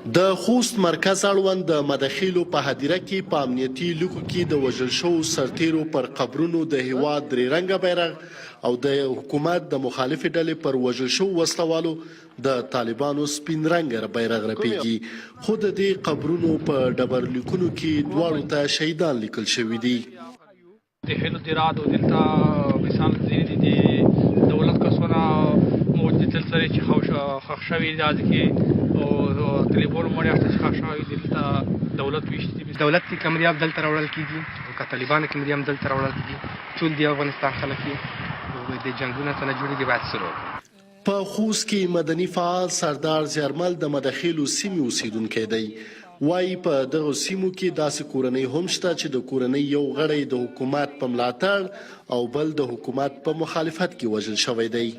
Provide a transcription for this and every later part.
د خوست مرکز اړوند د مدخېلو په هدیره کې په امنیتي لیکو کې د وژل شوو سرتېرو پر قبرونو د هېواد درې رنګه بیرغ او د حکومت د مخالفې ډلې پر وژل شوو وسله والو د طالبانو سپین رنګه بیرغ رپېږي، خو د دې قبرونو په ډبرلیکونو کې دواړو ته شهیدان لیکل شوي دي. د هلو دیرات او دلته مثال ځینې دي د دولت کسونه موجود دلته لري چې خښ شوي دي ځکه او طالبانو مړي اخته چې خښ شوي دلته دولت ویشتي دي. دولت کې کمریاب دلته راوړل کیږي او که طالبانو کې هم دلته راوړل کیږي، ټول د افغانستان خلک یې د جنګونه څه نه جوړیږي، باید سوله وکړو. په خوست کې مدني فعال سردار زیارمل د مدخېلو سیمې اوسېدونکی دی، وايي، په دغو سیمو کې داسې کورنۍ هم شته چې د کورنۍ یو غړی د حکومت په ملاتړ او بل د حکومت په مخالفت کې وژل شوی دی.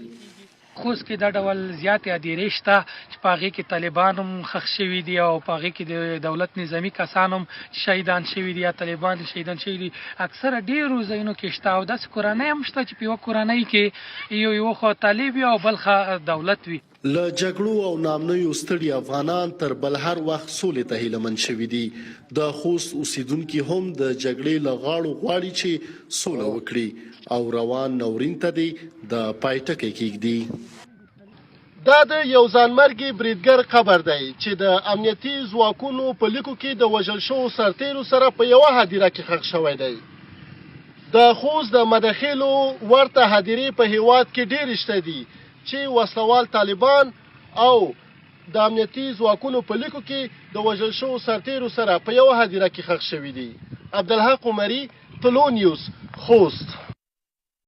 خوست کې دا ډول زیاتې ادیرې شته چې په هغې کې طالبان هم ښخ شوي دي او په هغې کې د دولت نظامي کسان هم شهیدان شوي دي یا طالبان شهیدان شوي دي، اکثره ډېرو ځایونو کې شته او داسې کورنۍ هم شته چې په یوه کورنۍ کې یو یو خوا طالب وي او بل خوا دولت وي. له جګړو او ناامنیو ستړي افغانان تر بل هر وخت سولې ته هیله من شوي دي. د خوست اوسېدونکي هم د جګړې له غاړو غواړي چې سوله وکړي او روان ناورین ته دې د پای ټکی کېږدي. دا د یو ځانمرګي بریدګر قبر دی چې د امنیتي ځواکونو په لیکو کې د وژل شوو سرتېرو سره په یوه هدیره کې ښخ شوی دی. د خوست د مدخېلو ورته هدیرې په هېواد کې ډېرې شته دي چې وسلوال طالبان او د امنیتي ځواکونو په لیکو کې د وژل شوو سرتېرو سره په یوه هدیره کې ښخ شوي دي. عبدالحق عمري، طلوع نیوز، خوست.